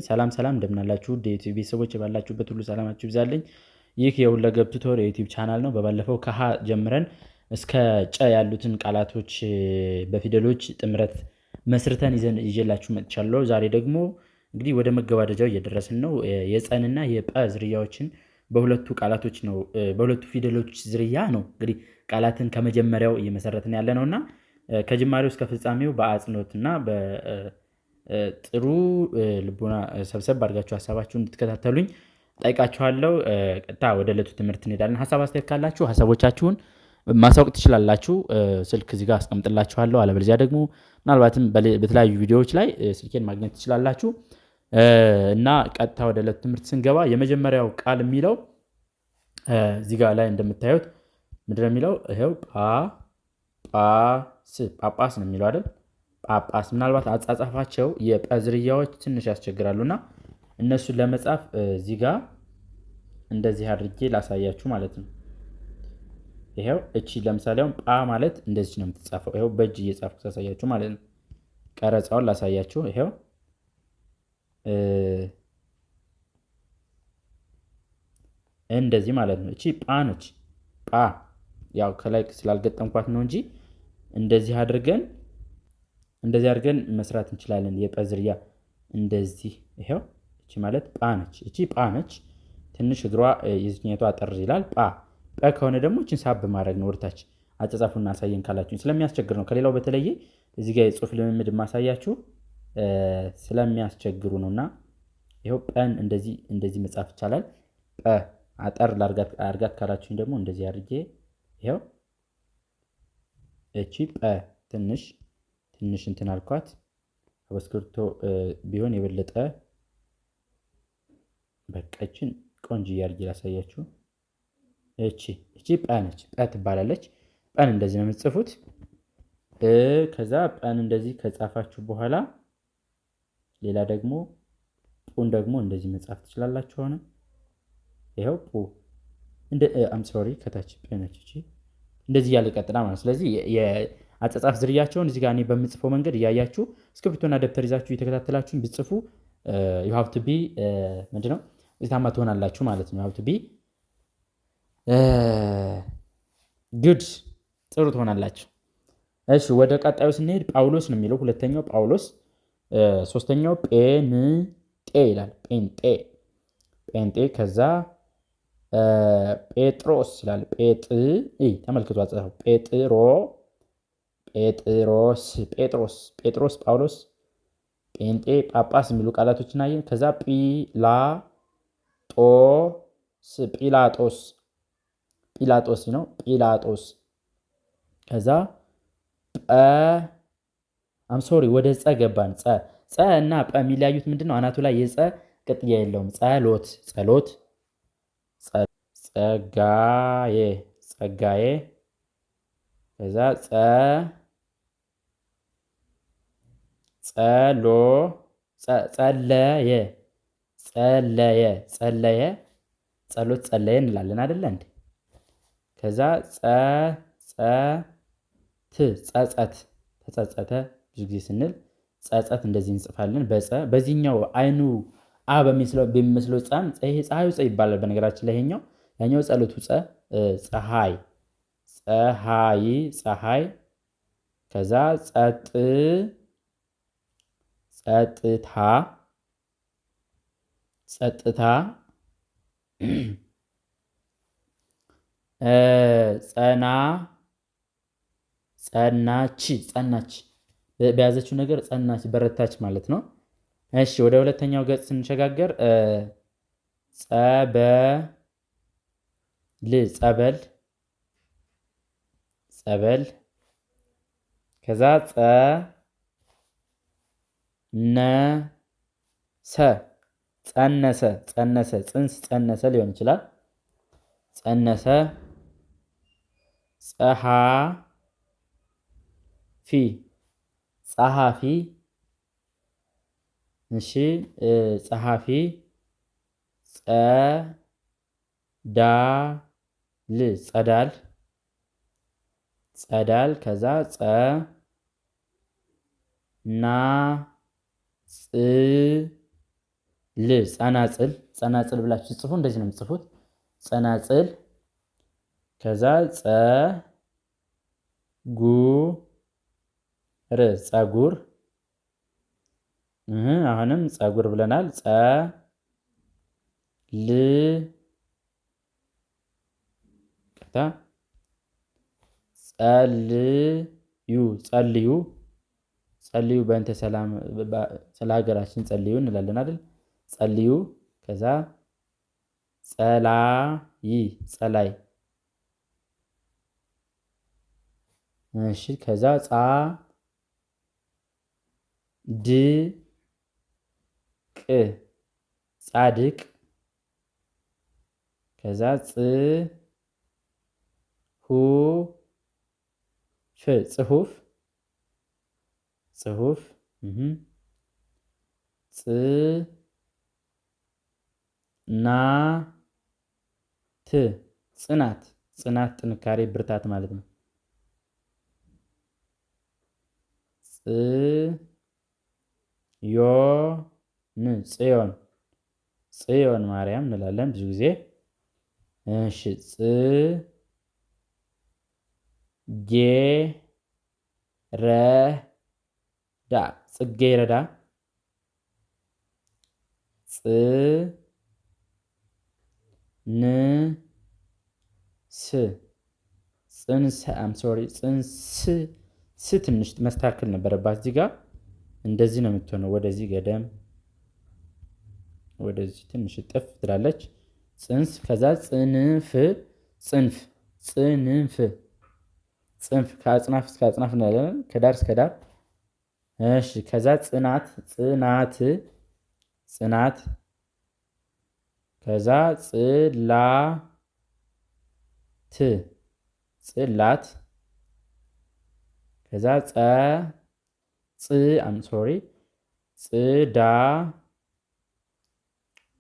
ሰላም ሰላም እንደምናላችሁ ውድ የዩቲዩብ ቤተሰቦች፣ ባላችሁበት ሁሉ ሰላማችሁ ይብዛልኝ። ይህ የሁለገብ ቱቶር የዩቲዩብ ቻናል ነው። በባለፈው ከሀ ጀምረን እስከ ጨ ያሉትን ቃላቶች በፊደሎች ጥምረት መስርተን ይዘን ይዤላችሁ መጥቻለሁ። ዛሬ ደግሞ እንግዲህ ወደ መገባደጃው እየደረስን ነው። የፀንና የጰ ዝርያዎችን በሁለቱ ቃላቶች ነው፣ በሁለቱ ፊደሎች ዝርያ ነው እንግዲህ ቃላትን ከመጀመሪያው እየመሰረትን ያለ ነው እና ከጅማሬው እስከ ፍጻሜው በአጽንኦትና በጥሩ ልቦና ሰብሰብ አድርጋችሁ ሀሳባችሁን እንድትከታተሉኝ ጠይቃችኋለሁ። ቀጥታ ወደ ዕለቱ ትምህርት እንሄዳለን። ሀሳብ አስተያየት ካላችሁ ሀሳቦቻችሁን ማሳወቅ ትችላላችሁ። ስልክ እዚህ ጋር አስቀምጥላችኋለሁ። አለበለዚያ ደግሞ ምናልባትም በተለያዩ ቪዲዮዎች ላይ ስልኬን ማግኘት ትችላላችሁ። እና ቀጥታ ወደ ዕለቱ ትምህርት ስንገባ የመጀመሪያው ቃል የሚለው እዚህ ጋር ላይ እንደምታዩት ምንድን ነው የሚለው? ይኸው ጳጳስ ጳጳስ ነው የሚለው አይደል? ጳጳስ። ምናልባት አጻጻፋቸው የጰ ዝርያዎች ትንሽ ያስቸግራሉ እና እነሱን ለመጻፍ እዚህ ጋር እንደዚህ አድርጌ ላሳያችሁ ማለት ነው። ይኸው እቺ ለምሳሌ አሁን ጳ ማለት እንደዚህ ነው የምትጻፈው። ይኸው በእጅ እየጻፍኩ ሳሳያችሁ ማለት ነው። ቀረጻውን ላሳያችሁ። ይኸው እንደዚህ ማለት ነው። እቺ ጳ ነች። ጳ ያው ከላይ ስላልገጠምኳት ነው እንጂ እንደዚህ አድርገን መስራት እንችላለን። የጰ ዝርያ እንደዚህ ይኸው እቺ ማለት ጳ ነች። እቺ ጳ ነች። ትንሽ እግሯ የዚህኛቱ አጠር ይላል። ጳ ጰ ከሆነ ደግሞ እችን ሳብ ማድረግ ነው ወደታች። አጻጻፉን አሳየን ካላችሁኝ ስለሚያስቸግር ነው። ከሌላው በተለየ እዚህ ጋር የጽሁፍ ልምምድ ማሳያችሁ ስለሚያስቸግሩ ነው። እና ይኸው ጰን እንደዚህ እንደዚህ መጻፍ ይቻላል። ጰ አጠር አርጋት ካላችሁኝ ደግሞ እንደዚህ አድርጌ ይኸው እቺ ጰ ትንሽ ትንሽ እንትን አልኳት። በእስክሪብቶ ቢሆን የበለጠ በቃ እችን ቆንጆ አድርጌ ላሳያችሁ። እቺ እቺ ጰ ነች፣ ጰ ትባላለች። ጰን እንደዚህ ነው የምትጽፉት። ከዛ ጰን እንደዚህ ከጻፋችሁ በኋላ ሌላ ደግሞ ጱን ደግሞ እንደዚህ መጻፍ ትችላላችሁ። ሆነ ይኸው ጱ እንደ I'm sorry፣ ከታች ጰ ነች እቺ፣ እንደዚህ እያለ ይቀጥላል ማለት ነው። ስለዚህ የአጻጻፍ ዝርያቸውን እዚህ ጋር እኔ በምጽፈው መንገድ እያያችሁ እስክሪብቶና ደብተር ይዛችሁ እየተከታተላችሁን ብትጽፉ you have to be ምንድነው ውጤታማ ትሆናላችሁ ማለት ነው። You have to be good፣ ጥሩ ትሆናላችሁ። እሺ፣ ወደ ቀጣዩ ስንሄድ ጳውሎስ ነው የሚለው፣ ሁለተኛው ጳውሎስ፣ ሶስተኛው ጴንጤ ይላል። ጴንጤ ጴንጤ። ከዛ ጴጥሮስ ይላል። ጴጥ ተመልክቶ አጻጻፉ ጴጥሮ ጴጥሮስ ጴጥሮስ ጴጥሮስ ጳውሎስ፣ ጴንጤ፣ ጳጳስ የሚሉ ቃላቶችን አየን። ከዛ ጲላጦስ ጲላጦስ ጲላጦስ ነው፣ ጲላጦስ። ከዛ ጰ I'm sorry፣ ወደ ጸ ገባን። ጸ ጸ እና ጰ የሚለያዩት ምንድን ነው? አናቱ ላይ የጸ ቅጥያ የለውም። ጸሎት ጸሎት፣ ጸጋዬ ጸጋዬ። ከዛ ጸ ጸሎ ጸለየ ጸለየ ጸለየ፣ ጸሎት ጸለየ እንላለን አይደለ እንዴ? ከዛ ጸ ጸ ት ጸጸት፣ ተጸጸተ ብዙ ጊዜ ስንል ጸጸት እንደዚህ እንጽፋለን። በጸ በዚህኛው አይኑ አ በሚመስለው ጻም ይሄ ፀሐዩ ጸ ይባላል። በነገራችን ላይ ይሄኛው ያኛው ጸሎቱ ጸ፣ ፀሐይ ፀሐይ ፀሐይ። ከዛ ጸጥ ጸጥታ ጸጥታ፣ ጸና ጸናች ጸናች፣ በያዘችው ነገር ጸናች፣ በረታች ማለት ነው። እሺ፣ ወደ ሁለተኛው ገጽ ስንሸጋገር ጸበል ጸበል ጸበል። ከዛ ጸ ነሰ ጸነሰ ጸነሰ፣ ጽንስ ጸነሰ ሊሆን ይችላል። ጸነሰ። ጸሐፊ ጸሐፊ፣ እሺ ጸሐፊ። ጸዳል ጸዳል ጸዳል። ከዛ ጸ ና ጽ ል ጸናጽል ጸናጽል ብላችሁ ጽፉ። እንደዚህ ነው የምጽፉት። ጸናጽል ከዛ ጸ ጉ ር ጸጉር። አሁንም ጸጉር ብለናል። ጸ ል ጸልዩ ጸልዩ ጸልዩ በእንተ ሰላም ስለ ሀገራችን ጸልዩ እንላለን አይደል? ጸልዩ ከዛ ጸላይ ጸላይ። እሺ ከዛ ጻ ድ ቅ ጻድቅ። ከዛ ጽ ሁ ፍ ጽሁፍ ጽሁፍ። ጽ ና ት ጽናት ጽናት ጥንካሬ ብርታት ማለት ነው። ጽ ዮ ን ጽዮን ጽዮን ማርያም እንላለን ብዙ ጊዜ። እሺ ጽ ጌ ረ ዳ ጽጌረዳ። ጽ ን ስ ጽንሰ I'm sorry ጽንስ ስ ትንሽ መስተካከል ነበረባት እዚህ ጋር እንደዚህ ነው የምትሆነው። ወደዚህ ገደም ወደዚህ ትንሽ እጥፍ ትላለች። ጽንስ ከዛ ጽንፍ ጽንፍ ጽንፍ ጽንፍ ከአጽናፍ እስከ አጽናፍ እንላለን፣ ከዳር እስከ ዳር። እሺ ከዛ ጽናት ጽናት ጽናት ከዛ ጽላት ጽላት ከዛ ጸ ጽ I'm sorry ጽዳ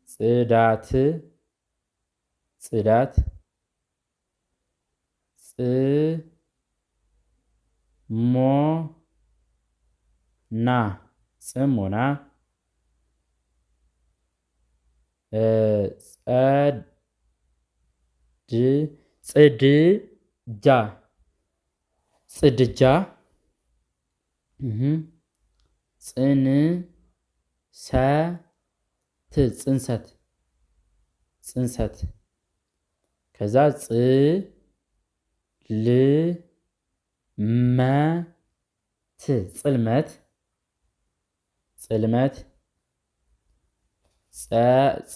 ጽዳት ጽዳት ጽ ሞ ና ጽሞና ጸድ ጽድጃ ጽድጃ ጽንሰት ጽንሰት ጽንሰት ከዛ ጽ ል መ ት ጽልመት ጽልመት ጽ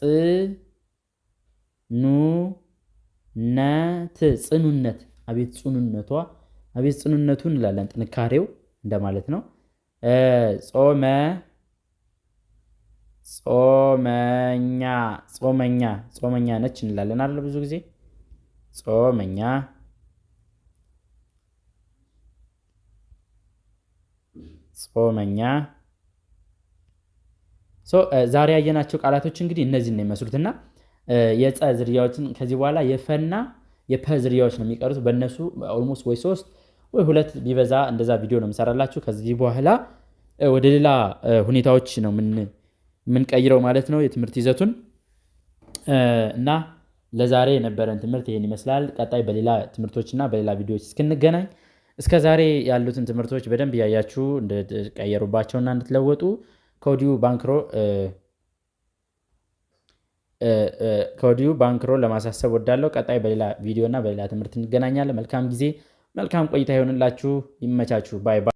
ኑ ነት ጽኑነት አቤት ጽኑነቷ አቤት ጽኑነቱ እንላለን። ጥንካሬው እንደማለት ነው። ጾመ ጾመኛ ጾመኛ ጾመኛ ነች እንላለን አይደል? ብዙ ጊዜ ጾመኛ። ጾመኛ። ዛሬ ያየናቸው ቃላቶች እንግዲህ እነዚህን ነው የሚመስሉት እና የጸ ዝርያዎችን ከዚህ በኋላ የፈና የፐ ዝርያዎች ነው የሚቀሩት። በእነሱ almost ወይ 3 ወይ 2 ቢበዛ እንደዛ ቪዲዮ ነው የምሰራላችሁ። ከዚህ በኋላ ወደ ሌላ ሁኔታዎች ነው የምንቀይረው ማለት ነው የትምህርት ይዘቱን እና ለዛሬ የነበረን ትምህርት ይህን ይመስላል። ቀጣይ በሌላ ትምህርቶችና በሌላ ቪዲዮዎች እስክንገናኝ እስከ ዛሬ ያሉትን ትምህርቶች በደንብ እያያችሁ እንድትቀየሩባቸውና እንድትለወጡ ከወዲሁ ባንክሮ ለማሳሰብ ወዳለው። ቀጣይ በሌላ ቪዲዮ እና በሌላ ትምህርት እንገናኛለን። መልካም ጊዜ፣ መልካም ቆይታ ይሆንላችሁ። ይመቻችሁ። Bye bye።